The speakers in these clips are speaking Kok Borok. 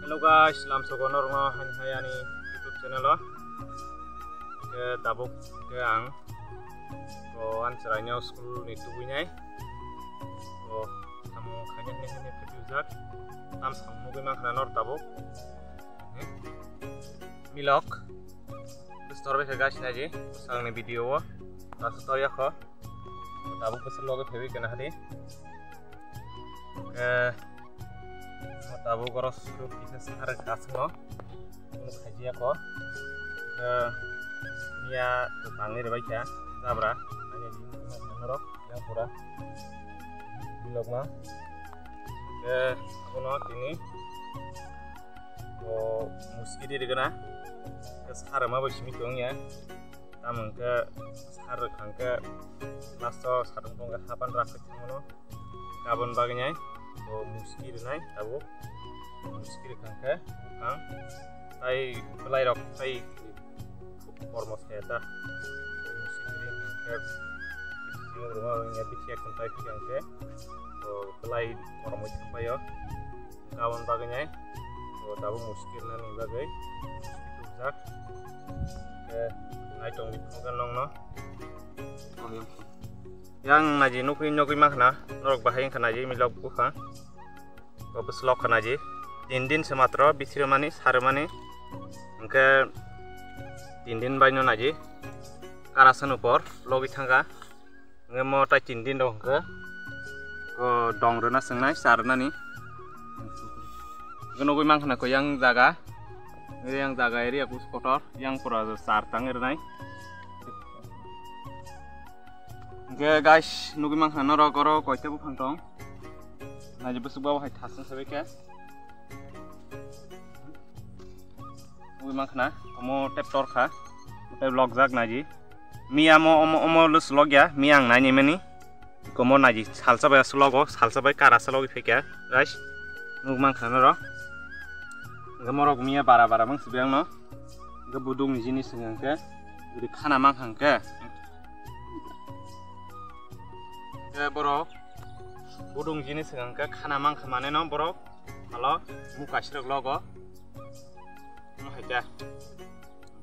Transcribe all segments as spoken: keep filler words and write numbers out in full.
Hello guys, lamsogo norokno haini hai ani YouTube channel o. Ke tabuk ke ang ko ani chwraino school ni tubui nai. Ko samung khaina hini hini phepijak. Tam samung nugui mankha nor tabuk. Milok. Bistor bai khe guys naji. Salni video o. Tasu tor yakho. Tabuk bwswk logi phaiwi kana hadi. Eh, tabuk oro suru kisa sar kasmo. Kunu khajiya ko. Eh, niya tangni rwbaikha. Jabra. Ani norok yang pura. Bilokma. Eh, abono tini. O muskiri rigana. Sar ma bai simi tong ya. Tamo hwnkhe sar rwkha hwnkhe last o satung tongkhe hapan rakhe thangmano. Aboni bagwi nai bo muski rwnai tabuk. Muski rwkha hwnkhe bwkhang tai bwlairok tai kormo saya ta. Muski rwkha hwnkhe bisi rwma wngya bisi ekdom tai phikha hwnkhe bo bwlai kormoi thangpaio. Aboni bagwi nai bo tabuk muski rwnani bagwi muski tubujak. Khe naitok ni phunukha nokno. Yang naji nukwi nukwi mankha na, norok bahai wngkha naji milok bupha. Bo bwslok kha naji. Tin din se matro bisi rwmani, sa rwmani. Hwnkhe tin din baino naji. Kara sano por logwi thangkha. Hwnkhe mo tai tin din rok hwnkhe ko dong rwna swngnai, cha rwnani. Hwnkhe nugui mankha na ko yang jaga, yang jaga area kus kotor, yang pura char tang rwnai. Hwnkhe guys, nugui mankha norok oro koita buphang tong. Naji bwswk ba hai thasung sabai khe. Ui mankha na, omo tep tor kha, tep lok jak naji. Miya mo omo, omo lus lok ya, miya ang nai ni mani. Komo naji, salsa bai slogo, salsa bai kara slogi phekya, guys. Nuk mankha na ro. Hwnkhe morok miya bara bara mang sibi ang no. Hwnkhe budung ni jinis hwnkhe, jodi khana mankha hwnkhe. Hwnkhe borok budung jinis hwnkhe khana mankha mane no borok. Halo, muka sirok logo. Mo hai khe.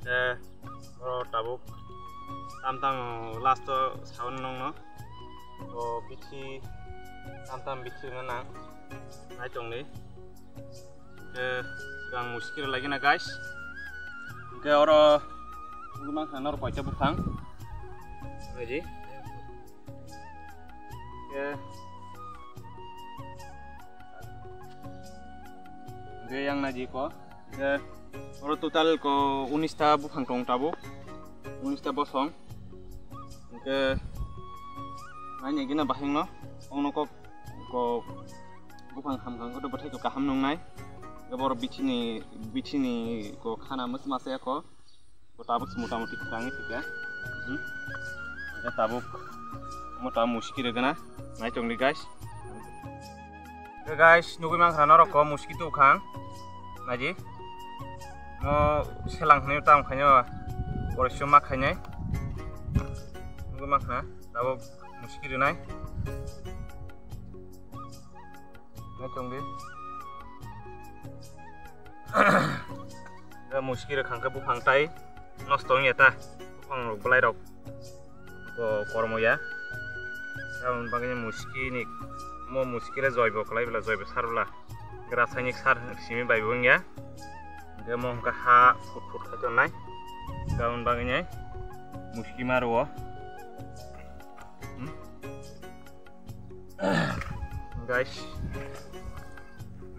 Te, oro tabuk tam tam last o saun nongno. O bithi, tam tam bithi no nang. Nai tongni. Te, gang muskil lagi na guys. Hwnkhe oro, nugui mankha nor koita buphang. Naji. Hwnkhe, hwnkhe yang naji ko. Hwnkhe oro total ko unis ta buphang tong tabuk. Unis ta bosong. Hwnkhe naini gina bahing no. Ongno kok ko buphang hamkang ko bwthai ko kaham nungnai. Hwnkhe boro bichini, bichini ko khana masa masa ya ko. Bo tabuk se motamuti kwrwngwi thwikha. Hmm. Hwnkhe tabuk mota muski rwgwna. Naitok ni guys. Hwnkhe guys, nugui mankha norok ko muski tukhang. Naji. Mo selang hwnwi tamo khaino. Borokso ma khainai. Nugui mankha tabuk muski rwnai. Nai tongdi. Muski rok hangke buphang tai nosto wngya ta. Buphang rok, belai rok bo kormo ya. Aboni bagwi muski ni, mo muski le joibo kwlai bwla, joibo sar bwla. Rasainik sar simi bai bo wngya. Hingke mo hingke ha phut phut khai tongnai. Aboni bagwi nai muski ma rwo. Hmm? Guys,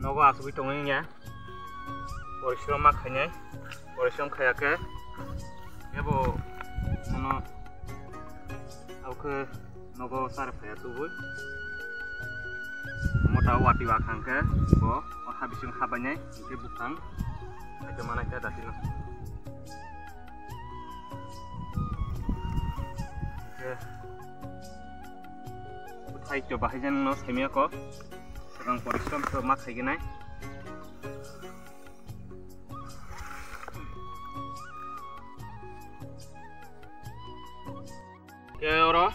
nogo asugwi tongwi wngya. Porishrom ma khainai. Porishrom khaya khe ebo ano aukhe nogo sar phaya tubui. Mota wati wa khangkhe bo o ha bising habainai hingke buphang. Aike manai khe datino. Hingke Bwthai to bahai jan no saimya ko. Swkang porishrom khe ma khaigenai. Ke oro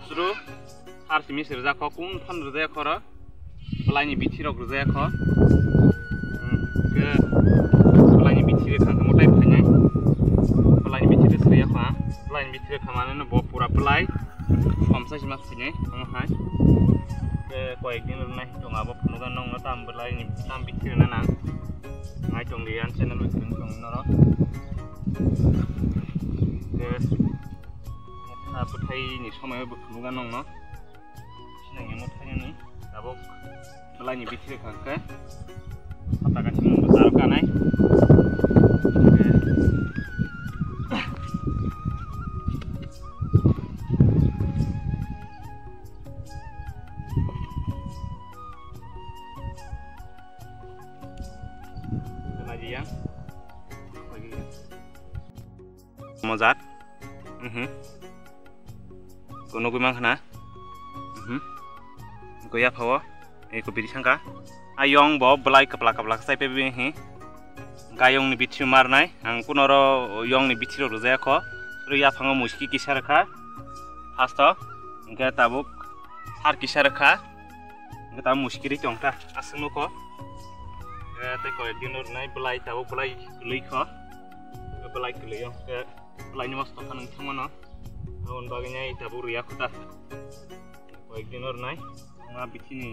suru sar simi sirjak kho, kun phan rwjak kho oro. Belai ni bithi rok rwjak kho. Sini, omo hai. Ke koyek din rwnai tong abo phunuga nongno tam belai ni tam bithi rwna nang. Ngai tong di an channel bai tong norok. Ke motha bwthai ni somoi bo phunuga nongno. Sinang ni motha ni tabuk belai ni bithi rwkha khe. Hata kaisa nungbo charo kanai. Kena jia. Mojak. Mhm. Ko nugui mankha na? Mhm. Ko yaphao, eko biri sangka. A yong bo belai kapla kapla sai pe bi hi. Gayong ni bithi marnai, ang kunoro yong ni bithi rok rwjaya kho. Suru yaphango muski kisa rwkha. First o, hingke tabuk sar kisa rwkha. Hingke tabuk muski ri tongkha, aswk nukho. Hingke tei koyek din rwnai belai tabuk belai kwlwi kho. Hingke belai kwlwi o, hingke belai ni mas tongkha nang thangmano. Aboni bagwi nai tabuk rwya kho ta. Koyek din rwnai, ma bithi ni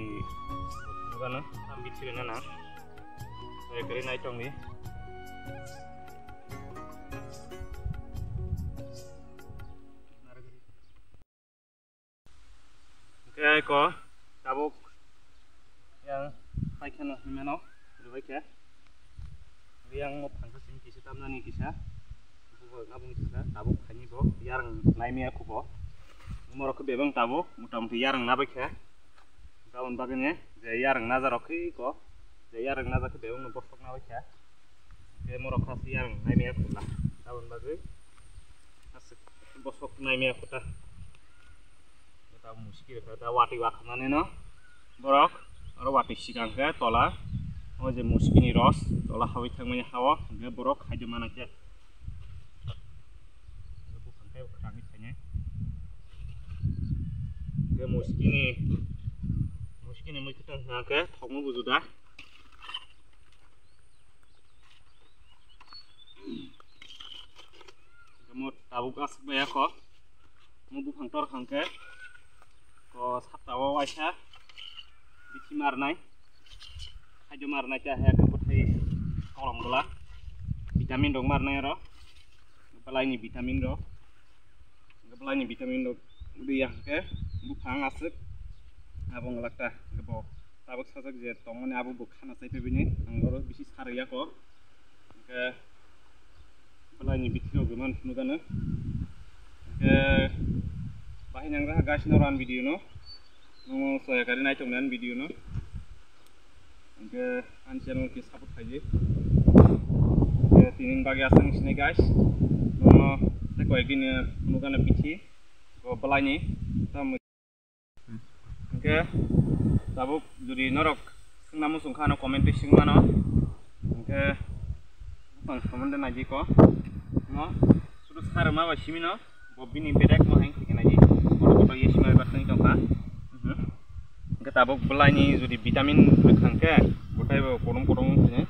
nugano, tam bithi rwna nang. Koyek ri nai tongdi. Hingke ko tabuk yang paikheno hinmano rwbaikha. Yang mo phangsa simi kisa tamnani kisa. Bubo aboni saka tabuk khaini bo yarang naimaya khubo. Morok khe bebang tabuk mota moti yarang nabaikha. Aboni bagwi je yarang najarok khe ko je yarang najak khe bebang no bosok nabaikha. Hingke morok kha se yarang naimaya khula. Aboni bagwi aswk bosok naimaya khuta. Khe ta muski rwkha ta watwi wakhamani no borok oro watwi sikang khe tola o je muski ni ros tola hawi thangmani hao hingke borok khaide mana khe. Buphang khe khwrangwi thainai. Hingke muski ni muski ni mui kwthang hingka khe thokma bujuda. Mo tabuk aswk bai kho. Mo buphang tor khang khe. Ko sapta o waisa. Bithi marnai. Khajo marnai khe he khe bwthai kolom bwla. Vitamin rok marnai aro. Belai ni vitamin rok. Belai ni vitamin rok udi ya khe buphang aswk. Abo nglak ta. Bo tabuk sajak je tongmani abo bo khana sai pebini ang oro bisi sarwi ya ko. Hingke belai ni bithi rok gumano phunukgano. Hingke bahai nang raha guys no ran video no. Nono soya kari nai tong nan video no. Hingke ani channel ke support khaidi. Hingke tini bagwi aswk sinai guys. Nono tei koyek din phunukgano bithi. Bo belai ni. Hingke tabuk jodi norok swngna muchung kha ano comment twi swng mano. Hingke bwskango comment naidi ko no sudu sarma bai simi no bo bini bedek mo hai khe naidi koto koto ye sima bai tong kha. Hingke tabuk belai ni jodi vitamin rwkha hingke bwtai bo kotom kotom wng khe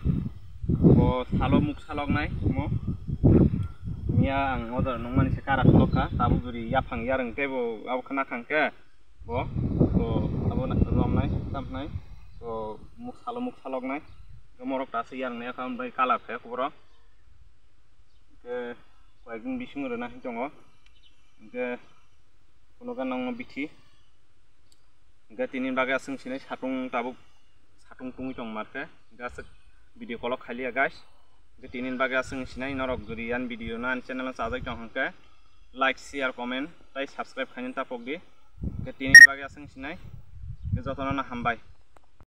bo salo muk salok nai mo miya ang order nung mani se kara salok kha tabuk jodi yaphang yarwng tei bo abo khna kha hingke. Bo, bo abo na romnai, tamnai, bo muk salo muk saloknai, bo morok ta se yang ne kam bai color khe kuburo. Hingke koyekdin bisingo rwna hin tongo. Hingke kunuka nangma bithi. Hingke tini bagwi aswk sinai satung tabuk satung tungwi tong markhe. Hingke aswk video call o khailiya guys. Hingke tini bagwi aswk sinai norok jodi yan video no ani channel o chajak tong hingke like, share, comment tei subscribe khaina tapok di. Hingke tini bagwi aswk sinai. Hingke jotono no hambai.